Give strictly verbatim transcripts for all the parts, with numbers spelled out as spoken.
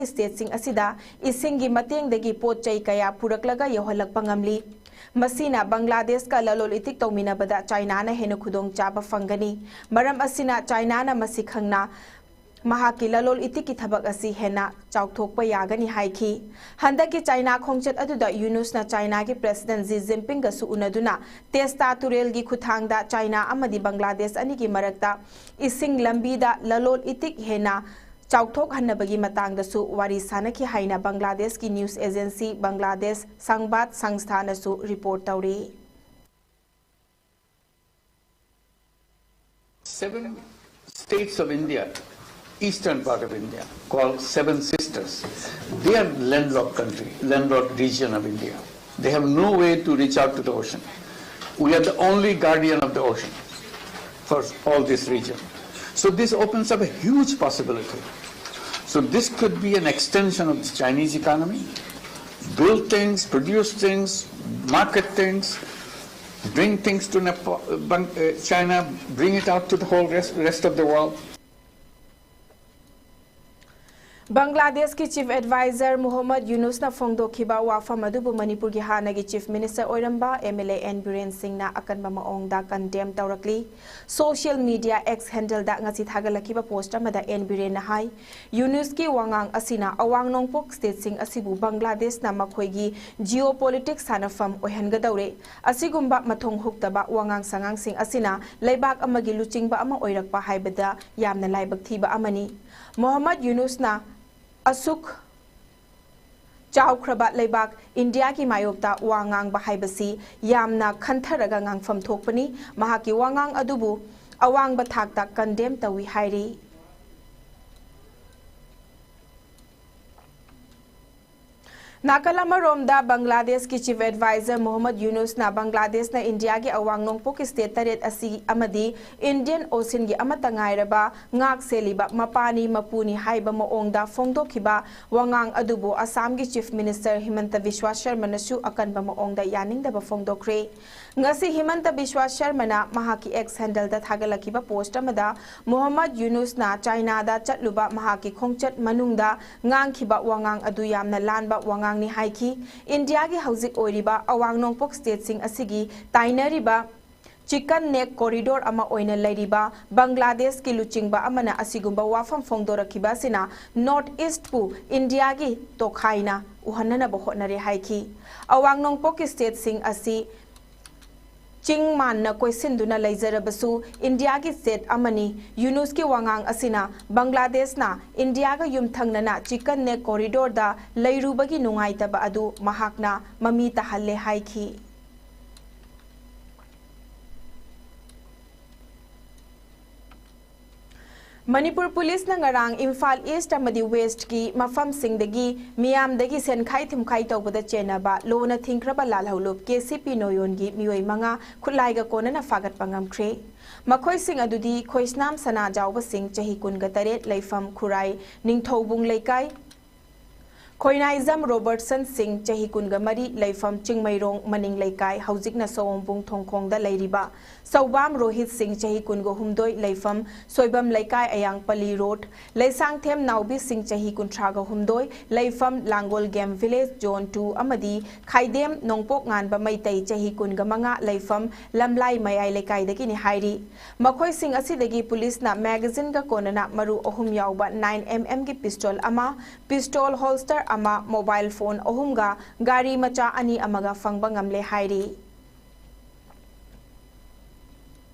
ꯁ꯭ꯇꯦꯠꯁꯤꯡ ꯑꯁꯤꯗ ꯏꯁꯤꯡꯒꯤ ꯃꯇꯦꯡꯗꯒꯤ ꯄꯣꯠ ꯆꯩ ꯀꯌꯥ ꯄꯨꯔꯛꯂꯒ ꯌꯧꯍꯜꯂꯛꯄ ꯉꯝꯂꯤ꯫ ꯃꯁꯤꯅ ꯕꯪꯒ꯭ꯂꯥꯗꯦꯁꯀ ꯂꯂꯣꯟ ꯏꯇꯤꯛ ꯇꯧꯃꯤꯟꯅꯕꯗ ꯆꯥꯏꯅꯥꯅ ꯍꯦꯟꯅ ꯈꯨꯗꯣꯡꯆꯥꯕ ꯐꯪꯒꯅꯤ꯫ ꯃꯔꯝ ꯑꯁꯤꯅ ꯆꯥꯏꯅꯥꯅ ꯃꯁꯤ ꯈꯪꯅ ꯃꯍꯥꯛꯀꯤ ꯂꯂꯣꯟ ꯏꯇꯤꯛꯀꯤ ꯊꯕꯛ ꯑꯁꯤ ꯍꯦꯟꯅ ꯆꯥꯎꯊꯣꯛꯄ ꯌꯥꯒꯅꯤ ꯍꯥꯏꯈꯤ꯫ ꯍꯟꯗꯛꯀꯤ ꯆꯥꯏꯅꯥ ꯈꯣꯡꯆꯠ ꯑꯗꯨꯗ ꯌꯨꯅꯨꯁꯅ ꯆꯥꯏꯅꯥꯒꯤ ꯄ꯭ꯔꯦꯁꯤꯗꯦꯟꯠ ꯖꯤ ꯖꯤꯟꯄꯤꯡꯒꯁꯨ ꯎꯅꯗꯨꯅ ꯇꯦꯁꯇꯥ ꯇꯨꯔꯦꯜꯒꯤ ꯈꯨꯠꯊꯥꯡꯗ ꯆꯥꯏꯅꯥ ꯑꯃꯗꯤ ꯕꯪꯒ꯭ꯂꯥꯗꯦꯁ ꯑꯅꯤꯒꯤ ꯃꯔꯛꯇ ꯏꯁꯤꯡ ꯂꯝꯕꯤꯗ ꯂꯂꯣꯟ ꯏꯇꯤꯛ ꯍꯦꯟꯅ ꯆꯥꯎꯊꯣꯛꯍꯟꯅꯕꯒꯤ ꯃꯇꯥꯡꯗꯁꯨ ꯋꯥꯔꯤ ꯁꯥꯅꯈꯤ ꯍꯥꯏꯅ ꯕꯪꯒ꯭ꯂꯥꯗꯦꯁꯀꯤ ꯅ꯭ꯌꯨꯁ ꯑꯦꯖꯦꯟꯁꯤ ꯕꯪꯒ꯭ꯂꯥꯗꯦꯁ ꯁꯪꯕꯥꯗ ꯁꯪꯁꯊꯥꯅꯁꯨ ꯔꯤꯄꯣꯔꯠ ꯇꯧꯔꯤ꯫ Seven states of India, eastern part of India, called Seven Sisters. They are landlocked country, landlocked region of India. They have no way to reach out to the ocean. We are the only guardian of the ocean for all this region. So this opens up a huge possibility. So this could be an extension of the Chinese economy. Build things, produce things, market things, bring things to Nepal, Bang- uh, China, bring it out to the whole rest, rest of the world. ꯕꯪꯒ꯭ꯂꯥꯗꯦꯁꯀꯤ chief adviser ꯃꯨꯍꯝꯃꯗ ꯌꯨꯅꯨꯁꯅ ꯐꯣꯡꯗꯣꯛꯈꯤꯕ ꯋꯥꯐꯝ ꯑꯗꯨꯕꯨ ꯃꯅꯤꯄꯨꯔꯒꯤ ꯍꯥꯟꯅꯒꯤ chief minister ꯑꯣꯏꯔꯝꯕ M L A N Biren ꯁꯤꯡꯅ ꯑꯀꯟꯕ ꯃꯑꯣꯡꯗ condemn ꯇꯧꯔꯛꯂꯤ꯫ Social media X ꯍꯦꯟꯗꯜꯗ ꯉꯁꯤ ꯊꯥꯒꯠꯂꯛꯈꯤꯕ ꯄꯣꯁꯠ ꯑꯃꯗ ꯑꯦꯟ ꯕꯤꯔꯦꯟꯅ ꯍꯥꯏ, ꯌꯨꯅꯨꯁꯀꯤ ꯋꯥꯉꯥꯡ ꯑꯁꯤꯅ ꯑꯋꯥꯡ ꯅꯣꯡꯄꯣꯛ ꯁ꯭ꯇꯦꯠꯁꯤꯡ ꯑꯁꯤꯕꯨ ꯕꯪꯒ꯭ꯂꯥꯗꯦꯁꯅ ꯃꯈꯣꯏꯒꯤ ꯖꯤꯑꯣ ꯄꯣꯂꯤꯇꯤꯛꯁ ꯁꯥꯟꯅꯐꯝ ꯑꯣꯏꯍꯟꯒꯗꯧꯔꯦ꯫ ꯑꯁꯤꯒꯨꯝꯕ ꯃꯊꯣꯡ ꯍꯨꯛꯇꯕ ꯋꯥꯉꯥꯡ ꯁꯉꯥꯡꯁꯤꯡ ꯑꯁꯤꯅ ꯂꯩꯕꯥꯛ ꯑꯃꯒꯤ ꯂꯨꯆꯤꯡꯕ ꯑꯃ ꯑꯣꯏꯔꯛꯄ ꯍꯥꯏꯕꯗ ꯌꯥꯝꯅ ꯂꯥꯏꯕꯛ ꯊꯤꯕ ꯑꯃꯅꯤ꯫ ꯃꯣꯍꯝꯃꯗ ꯌꯨꯅꯨꯁꯅ ꯑꯁꯨꯛ ꯆꯥꯎꯈ꯭ꯔꯕ ꯂꯩꯕꯥꯛ ꯏꯟꯗꯤꯌꯥꯒꯤ ꯃꯥꯌꯣꯛꯇ ꯋꯥ ꯉꯥꯡꯕ ꯍꯥꯏꯕꯁꯤ ꯌꯥꯝꯅ ꯈꯟꯊꯔꯒ ꯉꯥꯡꯐꯝ ꯊꯣꯛꯄꯅꯤ꯫ ꯃꯍꯥꯛꯀꯤ ꯋꯥꯉꯥꯡ ꯑꯗꯨꯕꯨ ꯑꯋꯥꯡꯕ ꯊꯥꯛꯇ ꯀꯟꯗꯦꯝ ꯇꯧꯏ ꯍꯥꯏꯔꯤ꯫ ꯅꯥꯀꯜ ꯑꯃꯔꯣꯝꯗ, ꯕꯪꯒ꯭ꯂꯥꯗꯦꯁꯀꯤ Chief Advisor ꯃꯣꯍꯝꯃꯗ ꯌꯨꯅꯨꯁꯅ ꯕꯪꯒ꯭ꯂꯥꯗꯦꯁꯅ ꯏꯟꯗꯤꯌꯥꯒꯤ ꯑꯋꯥꯡ ꯅꯣꯡꯄꯣꯛ state ꯇꯔꯦꯠ ꯑꯁꯤ ꯑꯃꯗꯤ Indian Oceanꯒꯤ ꯑꯃꯠꯇ ꯉꯥꯏꯔꯕ ꯉꯥꯛ ꯁꯦꯜꯂꯤꯕ ꯃꯄꯥꯅꯤ, ꯃꯄꯨꯅꯤ ꯍꯥꯏꯕ ꯃꯑꯣꯡꯗ ꯐꯣꯡꯗꯣꯛꯈꯤꯕ ꯋꯥꯉꯥꯡ ꯑꯗꯨꯕꯨ ꯑꯁꯥꯝꯒꯤ Chief Minister ꯍꯤꯃꯟꯇ ꯕꯤꯁ꯭ꯋꯥ ꯁꯔꯃꯅꯁꯨ ꯑꯀꯟꯕ ꯃꯑꯣꯡꯗ ꯌꯥꯅꯤꯡꯗꯕ ꯐꯣꯡꯗꯣꯛꯈ꯭ꯔꯦ꯫ ꯉꯁꯤ ꯍꯤꯃꯟꯇ ꯕꯤꯁ꯭ꯋꯥ ꯁꯔꯃꯅ ꯃꯍꯥꯛꯀꯤ X handleꯗ ꯊꯥꯒꯠꯂꯛꯈꯤꯕ post ꯑꯃꯗ, ꯃꯣꯍꯝꯃꯗ ꯌꯨꯅꯨꯁꯅ ꯆꯥꯏꯅꯥꯗ ꯆꯠꯂꯨꯕ ꯃꯍꯥꯛꯀꯤ ꯈꯣꯡꯆꯠ ꯃꯅꯨꯡꯗ ꯉꯥꯡꯈꯤꯕ ꯋꯥꯉꯥꯡ ꯑꯗꯨ ꯌꯥꯝꯅ ꯂꯥꯟꯕ ꯋꯥꯉꯥꯡꯅꯤ ꯍꯥꯏꯈꯤ꯫ ꯏꯟꯗꯤꯌꯥꯒꯤ ꯍꯧꯖꯤꯛ ꯑꯣꯏꯔꯤꯕ ꯑꯋꯥꯡ ꯅꯣꯡꯄꯣꯛ stateꯁꯤꯡ ꯑꯁꯤꯒꯤ ꯇꯥꯏꯅꯔꯤꯕ Chicken Neck Corridor ꯑꯃ ꯑꯣꯏꯅ ꯂꯩꯔꯤꯕ ꯕꯪꯒ꯭ꯂꯥꯗꯦꯁꯀꯤ ꯂꯨꯆꯤꯡꯕ ꯑꯃꯅ ꯑꯁꯤꯒꯨꯝꯕ ꯋꯥꯐꯝ ꯐꯣꯡꯗꯣꯔꯛꯈꯤꯕ ꯑꯁꯤꯅ North Eastꯄꯨ ꯏꯟꯗꯤꯌꯥꯒꯤ ꯇꯣꯈꯥꯏꯅ ꯎꯍꯟꯅꯅꯕ ꯍꯣꯠꯅꯔꯦ ꯍꯥꯏꯈꯤ꯫ ꯑꯋꯥꯡ ꯅꯣꯡꯄꯣꯛꯀꯤ stateꯁꯤꯡ ꯑꯁꯤ ꯆꯤꯡ ꯃꯥꯟꯅ ꯀꯣꯏꯁꯤꯟꯗꯨꯅ ꯂꯩꯖꯔꯕꯁꯨ ꯏꯟꯗꯤꯌꯥꯒꯤ state ꯑꯃꯅꯤ꯫ ꯌꯨꯅꯨꯁꯀꯤ ꯋꯥꯉꯥꯡ ꯑꯁꯤꯅ ꯕꯪꯒ꯭ꯂꯥꯗꯦꯁꯅ ꯏꯟꯗꯤꯌꯥꯒ ꯌꯨꯝꯊꯪꯅꯅ Chicken Neck Corridorꯗ ꯂꯩꯔꯨꯕꯒꯤ ꯅꯨꯡꯉꯥꯏꯇꯕ ꯑꯗꯨ ꯃꯍꯥꯛꯅ ꯃꯃꯤ ꯇꯥꯍꯜꯂꯦ ꯍꯥꯏꯈꯤ꯫ ꯃꯅꯤꯄꯨꯔ ꯄꯨꯂꯤꯁꯅ ꯉꯔꯥꯡ ꯏꯝꯐꯥꯜ East ꯑꯃꯗꯤ Westꯀꯤ ꯃꯐꯝꯁꯤꯡꯗꯒꯤ ꯃꯤꯌꯥꯝꯗꯒꯤ ꯁꯦꯟꯈꯥꯏ ꯊꯨꯝꯈꯥꯏ ꯇꯧꯕꯗ ꯆꯦꯟꯅꯕ ꯂꯣꯅ ꯊꯤꯡꯈ꯭ꯔꯕ ꯂꯥꯜꯍꯧꯂꯨꯞ KCP ꯅꯣꯌꯣꯟꯒꯤ ꯃꯤꯑꯣꯏ ꯃꯉꯥ ꯈꯨꯠꯂꯥꯏꯒ ꯀꯣꯟꯅꯅ ꯐꯥꯒꯠꯄ ꯉꯝꯈ꯭ꯔꯦ꯫ ꯃꯈꯣꯏꯁꯤꯡ ꯑꯗꯨꯗꯤ ꯈꯣꯏꯁꯅꯥꯝ ꯁꯅꯥꯖꯥꯎꯕ ꯁꯤꯡ, ꯆꯍꯤ ꯀꯨꯟꯒ ꯇꯔꯦꯠ, ꯂꯩꯐꯝ ꯈꯨꯔꯥꯏ ꯅꯤꯡꯊꯧꯕꯨꯡ ꯂꯩꯀꯥꯏ, ꯈꯣꯏꯅꯥꯏꯖꯝ ꯔꯣꯕꯔꯠꯁꯟ ꯁꯤꯡ, ꯆꯍꯤ ꯀꯨꯟꯒ ꯃꯔꯤ, ꯂꯩꯐꯝ ꯆꯤꯡꯃꯩꯔꯣꯡ ꯃꯅꯤꯡ ꯂꯩꯀꯥꯏ, ꯍꯧꯖꯤꯛꯅ ꯁꯑꯣꯝꯕꯨꯡ ꯊꯣꯡꯈꯣꯡꯗ ꯂꯩꯔꯤꯕ ꯁꯧꯕꯥꯝ ꯔꯣꯍꯤꯠ ꯁꯤꯡ, ꯆꯍꯤ ꯀꯨꯟꯒ ꯍꯨꯝꯗꯣꯏ, ꯂꯩꯐꯝ ꯁꯣꯏꯕꯝ ꯂꯩꯀꯥꯏ, ꯑꯌꯥꯡꯄꯜꯂꯤ ꯔꯣꯗ, ꯂꯩꯁꯥꯡꯊꯦꯝ ꯅꯥꯎꯕꯤ ꯁꯤꯡ, ꯆꯍꯤ ꯀꯨꯟꯊ꯭ꯔꯥꯒ ꯍꯨꯝꯗꯣꯏ, ꯂꯩꯐꯝ ꯂꯥꯡꯒꯣꯜ Game Village Zone two ꯑꯃꯗꯤ ꯈꯥꯏꯗꯦꯝ ꯅꯣꯡꯄꯣꯛ ꯉꯥꯟꯕ ꯃꯩꯇꯩ, ꯆꯍꯤ ꯀꯨꯟꯒ ꯃꯉꯥ, ꯂꯩꯐꯝ ꯂꯝꯂꯥꯏ ꯃꯌꯥꯏ ꯂꯩꯀꯥꯏꯗꯒꯤꯅꯤ ꯍꯥꯏꯔꯤ꯫ ꯃꯈꯣꯏꯁꯤꯡ ꯑꯁꯤꯗꯒꯤ ꯄꯨꯂꯤꯁꯅ magazineꯒ ꯀꯣꯟꯅꯅ ꯃꯔꯨ ꯑꯍꯨꯝ ꯌꯥꯎꯕ nine MM ꯒꯤ pistol ꯑꯃ, pistol holster ꯑꯃ, mobile phone ꯑꯍꯨꯝꯒ ꯒꯥꯔꯤ ꯃꯆꯥ ꯑꯅꯤ ꯑꯃꯒ ꯐꯪꯕ ꯉꯝꯂꯦ ꯍꯥꯏꯔꯤ꯫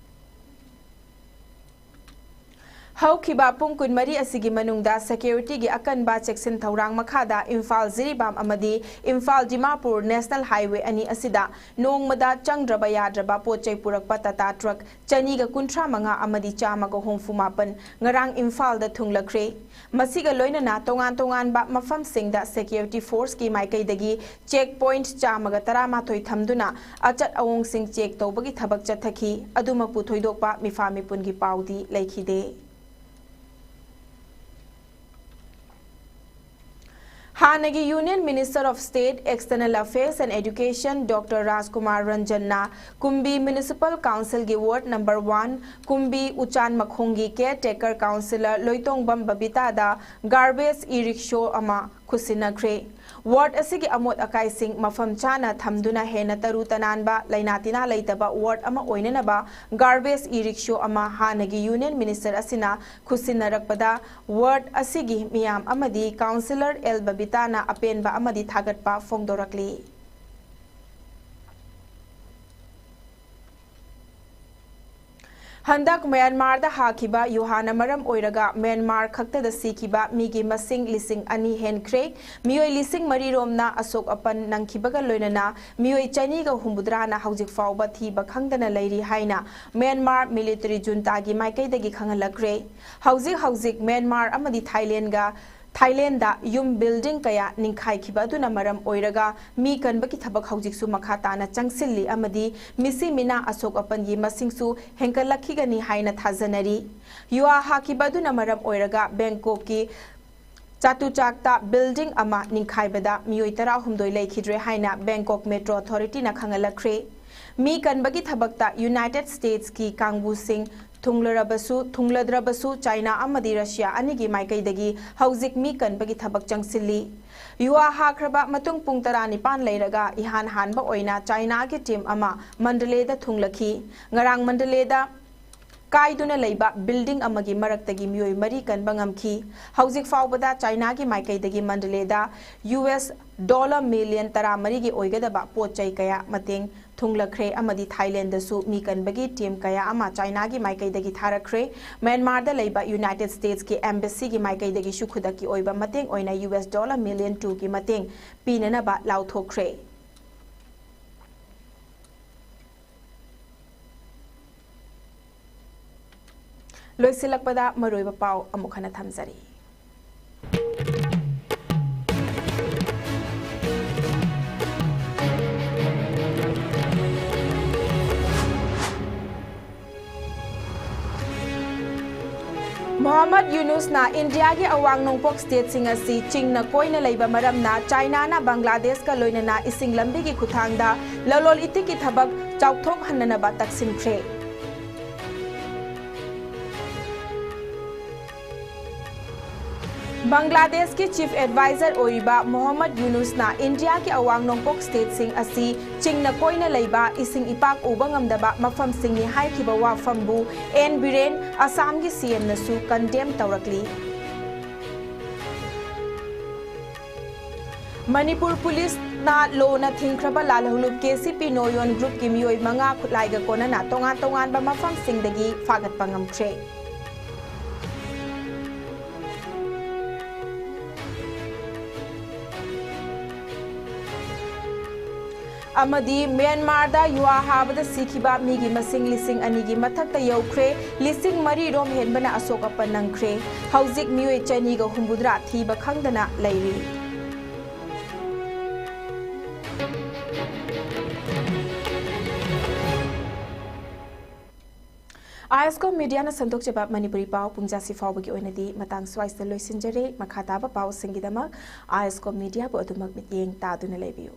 ꯍꯧꯈꯤꯕ ꯄꯨꯡ ꯀꯨꯟꯃꯔꯤ ꯑꯁꯤꯒꯤ ꯃꯅꯨꯡꯗ security ꯒꯤ ꯑꯀꯟꯕ ꯆꯦꯛꯁꯤꯟ ꯊꯧꯔꯥꯡ ꯃꯈꯥꯗ ꯏꯝꯐꯥꯜ ꯖꯤꯔꯤꯕꯥꯝ ꯑꯃꯗꯤ ꯏꯝꯐꯥꯜ ꯗꯤꯃꯥꯄꯨꯔ national highway ꯑꯅꯤ ꯑꯁꯤꯗ ꯅꯣꯡꯃꯗ ꯆꯪꯗ꯭ꯔꯕ ꯌꯥꯗ꯭ꯔꯕ ꯄꯣꯠ ꯆꯩ ꯄꯨꯔꯛꯄ ꯇꯥꯇꯥ ꯇ꯭ꯔꯛ ꯆꯅꯤꯒ ꯀꯨꯟꯊ꯭ꯔꯥ ꯃꯉꯥ ꯑꯃꯗꯤ ꯆꯥꯝꯃꯒ ꯍꯨꯝꯐꯨ ꯃꯥꯄꯟ ꯉꯔꯥꯡ ꯏꯝꯐꯥꯜꯗ ꯊꯨꯡꯂꯈ꯭ꯔꯦ꯫ ꯃꯁꯤꯒ ꯂꯣꯏꯅꯅ ꯇꯣꯉꯥꯟ ꯇꯣꯉꯥꯟꯕ ꯃꯐꯝꯁꯤꯡꯗ security force ꯀꯤ ꯃꯥꯏꯀꯩꯗꯒꯤ check point ꯆꯥꯝꯃꯒ ꯇꯔꯥꯃꯥꯊꯣꯏ ꯊꯝꯗꯨꯅ ꯑꯆꯠ ꯑꯋꯣꯡꯁꯤꯡ check ꯇꯧꯕꯒꯤ ꯊꯕꯛ ꯆꯠꯊꯈꯤ꯫ ꯑꯗꯨꯃꯛꯄꯨ ꯊꯣꯏꯗꯣꯛꯄ ꯃꯤꯐꯥ ꯃꯤꯄꯨꯟꯒꯤ ꯄꯥꯎꯗꯤ ꯂꯩꯈꯤꯗꯦ꯫ ꯍꯥꯟꯅꯒꯤ Union Minister of State, External Affairs and Education Doctor Rajkumar ꯔꯟꯖꯟꯅ ꯀꯨꯝꯕꯤ Municipal Council ꯒꯤ Ward number one ꯀꯨꯝꯕꯤ ꯎꯆꯥꯟ ꯃꯈꯣꯡꯒꯤ caretaker councillor ꯂꯣꯏꯇꯣꯡꯕꯝ ꯕꯕꯤꯇꯥꯗ garbage e-rickshaw ꯑꯃ ꯈꯨꯠꯁꯤꯟꯅꯈ꯭ꯔꯦ꯫ Ward ꯑꯁꯤꯒꯤ ꯑꯃꯣꯠ ꯑꯀꯥꯏꯁꯤꯡ ꯃꯐꯝ ꯆꯥꯅ ꯊꯝꯗꯨꯅ ꯍꯦꯟꯅ ꯇꯔꯨ ꯇꯅꯥꯟꯕ, ꯂꯩꯅꯥ ꯇꯤꯟꯅꯥ ꯂꯩꯇꯕ ward ꯑꯃ ꯑꯣꯏꯅꯅꯕ garbage e-rickshaw ꯑꯃ ꯍꯥꯟꯅꯒꯤ Union Minister ꯑꯁꯤꯅ ꯈꯨꯠꯁꯤꯟꯅꯔꯛꯄꯗ ward ꯑꯁꯤꯒꯤ ꯃꯤꯌꯥꯝ ꯑꯃꯗꯤ councillor ꯑꯦꯜ ꯕꯕꯤꯇꯥꯅ ꯑꯄꯦꯟꯕ ꯑꯃꯗꯤ ꯊꯥꯒꯠꯄ ꯐꯣꯡꯗꯣꯔꯛꯂꯤ꯫ ꯍꯟꯗꯛ ꯃ꯭ꯌꯥꯟꯃꯥꯔꯗ ꯍꯥꯈꯤꯕ ꯌꯨꯍꯥꯅ ꯃꯔꯝ ꯑꯣꯏꯔꯒ ꯃ꯭ꯌꯥꯟꯃꯥꯔ ꯈꯛꯇꯗ ꯁꯤꯈꯤꯕ ꯃꯤꯒꯤ ꯃꯁꯤꯡ ꯂꯤꯁꯤꯡ ꯑꯅꯤ ꯍꯦꯟꯈ꯭ꯔꯦ꯫ ꯃꯤꯑꯣꯏ ꯂꯤꯁꯤꯡ ꯃꯔꯤ ꯔꯣꯝꯅ ꯑꯁꯣꯛ ꯑꯄꯟ ꯅꯪꯈꯤꯕꯒ ꯂꯣꯏꯅꯅ ꯃꯤꯑꯣꯏ ꯆꯅꯤꯒ ꯍꯨꯝꯐꯨꯇꯔꯥꯅ ꯍꯧꯖꯤꯛ ꯐꯥꯎꯕ ꯊꯤꯕ ꯈꯪꯗꯅ ꯂꯩꯔꯤ ꯍꯥꯏꯅ ꯃ꯭ꯌꯥꯟꯃꯥꯔ military junta ꯒꯤ ꯃꯥꯏꯀꯩꯗꯒꯤ ꯈꯪꯍꯜꯂꯛꯈ꯭ꯔꯦ꯫ ꯍꯧꯖꯤꯛ ꯍꯧꯖꯤꯛ ꯃ꯭ꯌꯥꯟꯃꯥꯔ ꯑꯃꯗꯤ ꯊꯥꯏꯂꯦꯟꯒ ꯊꯥꯏꯂꯦꯟꯗ ꯌꯨꯝ building ꯀꯌꯥ ꯅꯤꯡꯈꯥꯏꯈꯤꯕ ꯑꯗꯨꯅ ꯃꯔꯝ ꯑꯣꯏꯔꯒ ꯃꯤ ꯀꯟꯕꯒꯤ ꯊꯕꯛ ꯍꯧꯖꯤꯛꯁꯨ ꯃꯈꯥ ꯇꯥꯅ ꯆꯪꯁꯤꯜꯂꯤ ꯑꯃꯗꯤ ꯃꯤꯁꯤ ꯃꯤꯅꯥ ꯑꯁꯣꯛ ꯑꯄꯟꯒꯤ ꯃꯁꯤꯡꯁꯨ ꯍꯦꯟꯒꯠꯂꯛꯈꯤꯒꯅꯤ ꯍꯥꯏꯅ ꯊꯥꯖꯅꯔꯤ꯫ ꯌꯨꯍꯥ ꯍꯥꯈꯤꯕ ꯑꯗꯨꯅ ꯃꯔꯝ ꯑꯣꯏꯔꯒ ꯕꯦꯡꯀꯣꯛꯀꯤ ꯆꯥꯇꯨꯆꯥꯛꯇ building ꯑꯃ ꯅꯤꯡꯈꯥꯏꯕꯗ ꯃꯤꯑꯣꯏ ꯇꯔꯥꯍꯨꯝꯗꯣꯏ ꯂꯩꯈꯤꯗ꯭ꯔꯦ ꯍꯥꯏꯅ Bangkok Metro Authority ꯅ ꯈꯪꯍꯜꯂꯛꯈ꯭ꯔꯦ꯫ ꯃꯤ ꯀꯟꯕꯒꯤ ꯊꯕꯛꯇ United States ꯀꯤ ꯀꯥꯡꯕꯨꯁꯤꯡ ꯊꯨꯡꯂꯔꯕꯁꯨ, ꯊꯨꯡꯂꯗ꯭ꯔꯕꯁꯨ ꯆꯥꯏꯅꯥ ꯑꯃꯗꯤ ꯔꯁꯤꯌꯥ ꯑꯅꯤꯒꯤ ꯃꯥꯏꯀꯩꯗꯒꯤ ꯍꯧꯖꯤꯛ ꯃꯤ ꯀꯟꯕꯒꯤ ꯊꯕꯛ ꯆꯪꯁꯤꯜꯂꯤ꯫ ꯌꯨꯍꯥ ꯍꯥꯈ꯭ꯔꯕ ꯃꯇꯨꯡ ꯄꯨꯡ ꯇꯔꯥꯅꯤꯄꯥꯟ ꯂꯩꯔꯒ ꯏꯍꯥꯟ ꯍꯥꯟꯕ ꯑꯣꯏꯅ ꯆꯥꯏꯅꯥꯒꯤ team ꯑꯃ ꯃꯟꯗꯂꯦꯗ ꯊꯨꯡꯂꯈꯤ꯫ ꯉꯔꯥꯡ ꯃꯟꯗꯂꯦꯗ ꯀꯥꯏꯗꯨꯅ ꯂꯩꯕ building ꯑꯃꯒꯤ ꯃꯔꯛꯇꯒꯤ ꯃꯤꯑꯣꯏ ꯃꯔꯤ ꯀꯟꯕ ꯉꯝꯈꯤ꯫ ꯍꯧꯖꯤꯛ ꯐꯥꯎꯕꯗ ꯆꯥꯏꯅꯥꯒꯤ ꯃꯥꯏꯀꯩꯗꯒꯤ ꯃꯟꯗꯂꯦꯗ US dollar million ꯇꯔꯥꯃꯔꯤꯒꯤ ꯑꯣꯏꯒꯗꯕ ꯄꯣꯠ ꯆꯩ ꯀꯌꯥ ꯃꯇꯦꯡ ꯊꯨꯡꯂꯈ꯭ꯔꯦ ꯑꯃꯗꯤ ꯊꯥꯏꯂꯦꯟꯗꯁꯨ ꯃꯤ ꯀꯟꯕꯒꯤ team ꯀꯌꯥ ꯑꯃ ꯆꯥꯏꯅꯥꯒꯤ ꯃꯥꯏꯀꯩꯗꯒꯤ ꯊꯥꯔꯛꯈ꯭ꯔꯦ꯫ ꯃ꯭ꯌꯥꯟꯃꯥꯔꯗ ꯂꯩꯕ United Statesꯀꯤ embassyꯒꯤ ꯃꯥꯏꯀꯩꯗꯒꯤꯁꯨ ꯈꯨꯗꯛꯀꯤ ꯑꯣꯏꯕ ꯃꯇꯦꯡ ꯑꯣꯏꯅ US dollar million twoꯒꯤ ꯃꯇꯦꯡ ꯄꯤꯅꯅꯕ ꯂꯥꯎꯊꯣꯛꯈ꯭ꯔꯦ꯫ ꯂꯣꯏꯁꯤꯜꯂꯛꯄꯗ ꯃꯔꯨꯑꯣꯏꯕ ꯄꯥꯎ ꯑꯃꯨꯛ ꯍꯟꯅ ꯊꯝꯖꯔꯤ꯫ ꯃꯣꯍꯝꯃꯗ ꯌꯨꯅꯨꯁꯅ ꯏꯟꯗꯤꯌꯥꯒꯤ ꯑꯋꯥꯡ ꯅꯣꯡꯄꯣꯛ stateꯁꯤꯡ ꯑꯁꯤ ꯆꯤꯡꯅ ꯀꯣꯏꯅ ꯂꯩꯕ ꯃꯔꯝꯅ ꯆꯥꯏꯅꯥꯅ ꯕꯪꯒ꯭ꯂꯥꯗꯦꯁꯀ ꯂꯣꯏꯅꯅ ꯏꯁꯤꯡ ꯂꯝꯕꯤꯒꯤ ꯈꯨꯠꯊꯥꯡꯗ ꯂꯂꯣꯟ ꯏꯇꯤꯛꯀꯤ ꯊꯕꯛ ꯆꯥꯎꯊꯣꯛꯍꯟꯅꯅꯕ ꯇꯛꯁꯤꯟꯈ꯭ꯔꯦ꯫ ꯕꯪꯒ꯭ꯂꯥꯗꯦꯁꯀꯤ Chief Advisor ꯑꯣꯏꯔꯤꯕ ꯃꯣꯍꯝꯃꯗ ꯌꯨꯅꯨꯁꯅ ꯏꯟꯗꯤꯌꯥꯒꯤ ꯑꯋꯥꯡ ꯅꯣꯡꯄꯣꯛ stateꯁꯤꯡ ꯑꯁꯤ ꯆꯤꯡꯅ ꯀꯣꯏꯅ ꯂꯩꯕ, ꯏꯁꯤꯡ ꯏꯄꯥꯛ ꯎꯕ ꯉꯝꯗꯕ ꯃꯐꯝꯁꯤꯡꯅꯤ ꯍꯥꯏꯈꯤꯕ ꯋꯥꯐꯝꯕꯨ ꯑꯦꯟ ꯕꯤꯔꯦꯟ, ꯑꯁꯥꯝꯒꯤ CMꯅꯁꯨ condemn ꯇꯧꯔꯛꯂꯤ꯫ ꯃꯅꯤꯄꯨꯔ ꯄꯨꯂꯤꯁꯅ ꯂꯣꯅ ꯊꯤꯡꯈ꯭ꯔꯕ ꯂꯥꯜꯍꯧꯂꯨꯞ KCP ꯅꯣꯌꯣꯟ groupꯀꯤ ꯃꯤꯑꯣꯏ ꯃꯉꯥ ꯈꯨꯠꯂꯥꯏꯒ ꯀꯣꯟꯅꯅ ꯇꯣꯉꯥꯟ ꯇꯣꯉꯥꯟꯕ ꯃꯐꯝꯁꯤꯡꯗꯒꯤ ꯐꯥꯒꯠꯄ ꯉꯝꯈ꯭ꯔꯦ꯫ ꯑꯃꯗꯤ ꯃ꯭ꯌꯥꯟꯃꯥꯔꯗ ꯌꯨꯍꯥ ꯍꯥꯕꯗ ꯁꯤꯈꯤꯕ ꯃꯤꯒꯤ ꯃꯁꯤꯡ ꯂꯤꯁꯤꯡ ꯑꯅꯤꯒꯤ ꯃꯊꯛꯇ ꯌꯧꯈ꯭ꯔꯦ, ꯂꯤꯁꯤꯡ ꯃꯔꯤ ꯔꯣꯝ ꯍꯦꯟꯕꯅ ꯑꯁꯣꯛ ꯑꯄꯟ ꯅꯪꯈ꯭ꯔꯦ꯫ ꯍꯧꯖꯤꯛ ꯃꯤꯑꯣꯏ ꯆꯅꯤꯒ ꯍꯨꯝꯐꯨꯇꯔꯥ ꯊꯤꯕ ꯈꯪꯗꯅ ꯂꯩꯔꯤ꯫ ꯑꯥꯏꯑꯦꯁꯀꯣꯝ ꯃꯤꯗꯤꯌꯥꯅ ꯁꯟꯗꯣꯛꯆꯕ ꯃꯅꯤꯄꯨꯔꯤ ꯄꯥꯎ ꯄꯨꯡꯖꯥꯁꯤ ꯐꯥꯎꯕꯒꯤ ꯑꯣꯏꯅꯗꯤ ꯃꯇꯥꯡ ꯁ꯭ꯋꯥꯏꯁꯤꯗ ꯂꯣꯏꯁꯤꯟꯖꯔꯦ꯫ ꯃꯈꯥ ꯇꯥꯕ ꯄꯥꯎꯁꯤꯡꯒꯤꯗꯃꯛ ꯑꯥꯏꯑꯦꯁꯀꯣꯝ ꯃꯤꯗꯤꯌꯥꯕꯨ ꯑꯗꯨꯃꯛ ꯃꯤꯠꯌꯦꯡ ꯇꯥꯗꯨꯅ ꯂꯩꯕꯤꯌꯨ꯫